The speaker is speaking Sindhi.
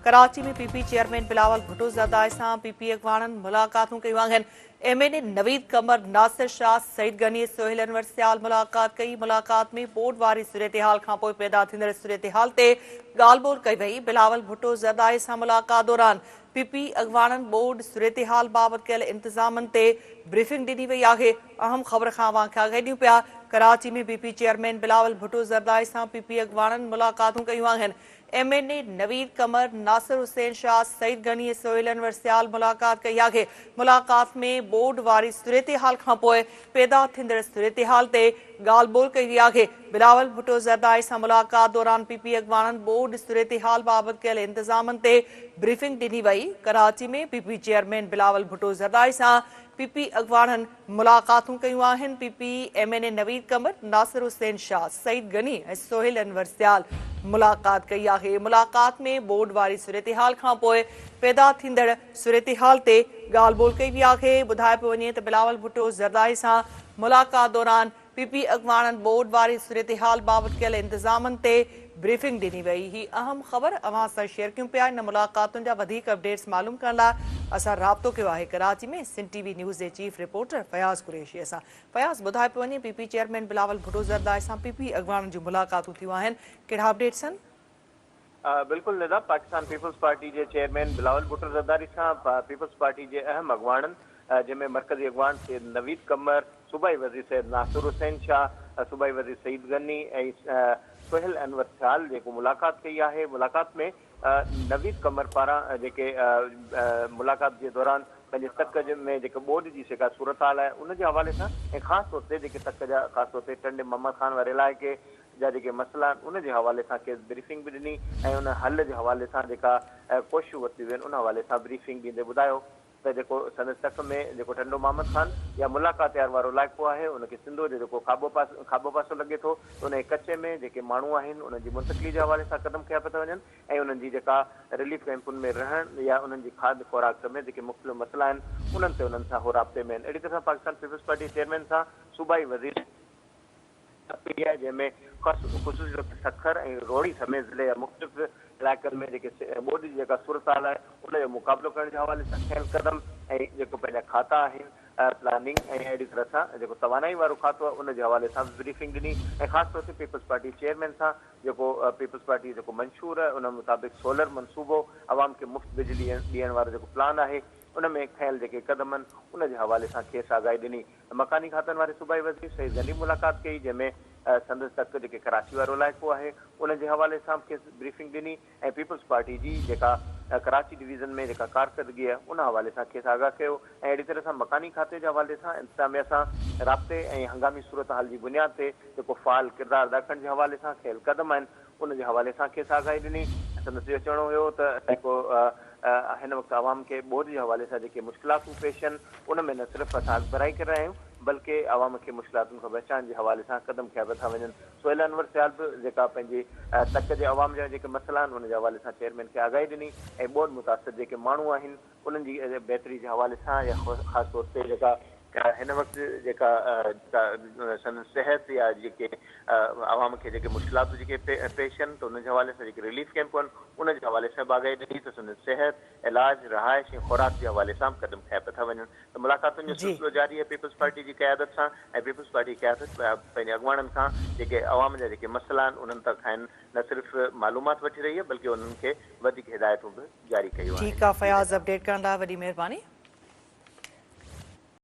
Karachi ۾ P P chairman Bilawal Bhutto Zardari سان پي پي اڳواڻن ملاقاتون ڪيون آهن. M N A Naveed Qamar, Nasir Shah, Saeed Ghani, Sohail Anwar Sial ملاقات ڪئي. ملاقات ۾ ٻوڏ واري صورتحال کانپوء پيدا ٿيندڙ صورتحال تي ڳالهه ٻولهه ڪئي وئي. بلاول ڀٽو زرداري سان ملاقات دوران پي پي اڳواڻن ٻوڏ صورتحال بابت ڪيل انتظامن تي بريفنگ ڏني وئي آهي. اهم خبر کان اوهان کي آگاهي ڏيون پيا، Karachi ۾ P P chairman Bilawal Bhutto Zardari سان پي پي اڳواڻن ملاقاتون ڪيون آهن. M N A Naveed Qamar, Nasir Hussain Shah, Saeed Ghani ۽ Sohail Anwar Sial ملاقات ڪئي آهي. ملاقات ۾ ٻوڏ واري صورتحال کانپوء پيدا ٿيندڙ صورتحال تي ڳالهه ٻولهه ڪئي وئي آهي. بلاول ڀٽو زرداري سان ملاقات دوران پي پي اڳواڻن ٻوڏ صورتحال بابت ڪيل انتظامن تي بريفنگ ڏني وئي. Karachi ۾ P P chairman Bilawal Bhutto Zardari سان پي پي اڳواڻن ملاقاتون ڪيون آهن. P P M N A Naveed Qamar, Nasir Hussain Shah, Saeed Ghani ۽ Sohail Anwar Sial ملاقات ڪئي آهي. ملاقات ۾ ٻوڏ واري صورتحال کانپوء پيدا ٿيندڙ صورتحال تي ڳالهه ٻولهه ڪئي وئي آهي. ٻڌايو پيو وڃي ته بلاول ڀٽو زرداري سان ملاقات دوران پي پي اڳواڻن ٻوڏ واري صورتحال بابت ڪيل انتظامن تي بريفنگ ڏني وئي. هي اهم خبر اوهان سان شيئر ڪيون پيا. ان ملاقاتن جا وڌيڪ اپڊيٽس معلوم ڪرڻ لاء اسان رابطو ڪيو آهي ڪراچي ۾ سنڌ ٽي وي نيوز جي چيف رپورٽر فياض قريشي سان. فياض ٻڌايو پيو وڃي P P chairman Bilawal Bhutto Zardari سان پي پي اڳواڻن جون ملاقاتون ٿيون آهن ڪهڙا اپڊيٽس آهن؟ بلڪل ندا، پاڪستان پيپلز پارٽي جي چيئرمين بلاول ڀٽو زرداري سان پيپلز پارٽي جي اهم اڳواڻن جنهن ۾ مرڪزي اڳواڻ سيد نويد قمر، صوبائي وزير سيد ناصر حسين شاهه، صوبائي وزير سعيد غني ۽ سهيل انور سيال جيڪو ملاقات ڪئي آهي، ملاقات ۾ نويد قمر پاران جيڪي ملاقات جي دوران پنهنجي تڪ ۾ جيڪا ٻوڏ جي جيڪا صورتحال آهي ان جي حوالي سان ۽ خاص طور تي جيڪي تڪ جا خاص طور تي ٽنڊي محمد خان واري علائقي جا جيڪي مسئلا آهن ان جي حوالي سان کيس بريفنگ به ڏني ۽ ان حل جي حوالي سان جيڪا ڪوششون ورتيون ويون ان حوالي سان بريفنگ ڏيندي ٻڌايو ته جيڪو سندس تڪ ۾ جيڪو ٽنڊو محمد خان يا ملا ڪاتيار وارو علائقو آهي ان کي سنڌوء جو جيڪو کاٻو پاسو کاٻو پاسو لڳي ٿو ته ان جي ڪچي ۾ جيڪي ماڻهو آهن انهن جي منتقلي جي حوالي سان قدم کنيا پيا ٿا وڃن ۽ انهن جي جيڪا رليف ڪئمپن ۾ رهڻ يا انهن جي کاڌ خوراڪ سميت جيڪي مختلف مسئلا آهن انهن تي انهن سان هو رابطي ۾ آهن اهڙي طرح سان پاڪستان پيپلز پارٽي چيئرمين سان صوبائي وزير پئي آهي جنهن ۾ خصوصي طور تي سکر ۽ روهڙي سميت ضلعي جا مختلف علائقن ۾ جيڪي ٻوڏ جي جيڪا صورتحال آهي ان جو مقابلو ڪرڻ جي حوالي سان کنيل قدم ۽ جيڪو پنهنجا کاتا آهن پلاننگ ۽ اهڙي طرح سان جيڪو توانائي وارو کاتو آهي ان جي حوالي سان به بريفنگ ڏني ۽ خاص طور تي پيپلز پارٽي چيئرمين سان جيڪو پيپلز پارٽي جو جيڪو منشور آهي ان مطابق سولر منصوبو عوام کي مفت بجلي ڏيڻ وارو جيڪو پلان آهي ان ۾ کنيل جيڪي قدم آهن ان جي حوالي سان کيس آگاهي ڏني. مڪاني کاتن واري صوبائي وزير سعيد غني ملاقات ڪئي جنهن ۾ سندس تڪ جيڪي ڪراچي وارو علائقو آهي ان جي حوالي سان به کيس بريفنگ ڏني ۽ پيپلز پارٽي جي جيڪا ڪراچي ڊويزن ۾ جيڪا ڪارڪردگي آهي ان حوالي سان کيس آگاهه ڪيو ۽ اهڙي طرح سان مڪاني کاتي جي حوالي سان انتظاميا سان رابطي ۽ هنگامي صورتحال جي بنياد تي جيڪو فعال ڪردار ادا ڪرڻ جي حوالي سان کنيل قدم آهن ان جي حوالي سان کيس آگاهي ڏني. سندس اهو چوڻ هيو ته جيڪو هن وقت عوام کي ٻوڏ جي حوالي سان جيڪي مشڪلاتون پيش آهن ان ۾ نه صرف اسان اڳڀرائي ڪري رهيا آهيون بلڪه عوام کي مشڪلاتن کان بچائڻ جي حوالي سان قدم کنيا پيا ٿا وڃن. سهيل انور سيال به جيڪا پنهنجي تڪ جي عوام جا جيڪي مسئلا آهن ان جي حوالي سان چيئرمين کي آگاهي ڏني ۽ ٻوڏ متاثر جيڪي ماڻهو آهن انهن جي بهتري جي حوالي سان يا خاص طور تي جيڪا هن وقت جيڪا سندن صحت يا جيڪي عوام کي جيڪي مشڪلاتون جيڪي پيش آهن ته انهن جي حوالي سان جيڪي رليف ڪيمپون آهن ان جي حوالي سان به آگاهي ڏني ته سندن صحت، علاج، رهائش ۽ خوراڪ جي حوالي سان به قدم کنيا پيا ٿا وڃن ته ملاقاتن جو سلسلو جاري آهي پيپلز پارٽي جي قيادت سان ۽ پيپلز پارٽي جي قيادت پنهنجي اڳواڻن کان جيڪي عوام جا جيڪي مسئلا آهن انهن تان کانئن نه صرف معلومات وٺي رهي آهي بلڪه انهن کي وڌيڪ هدايتون به جاري ڪيون آهن. ٺيڪ آ فياض اپڊيٽ ڪرڻ لاء وڏي مهرباني.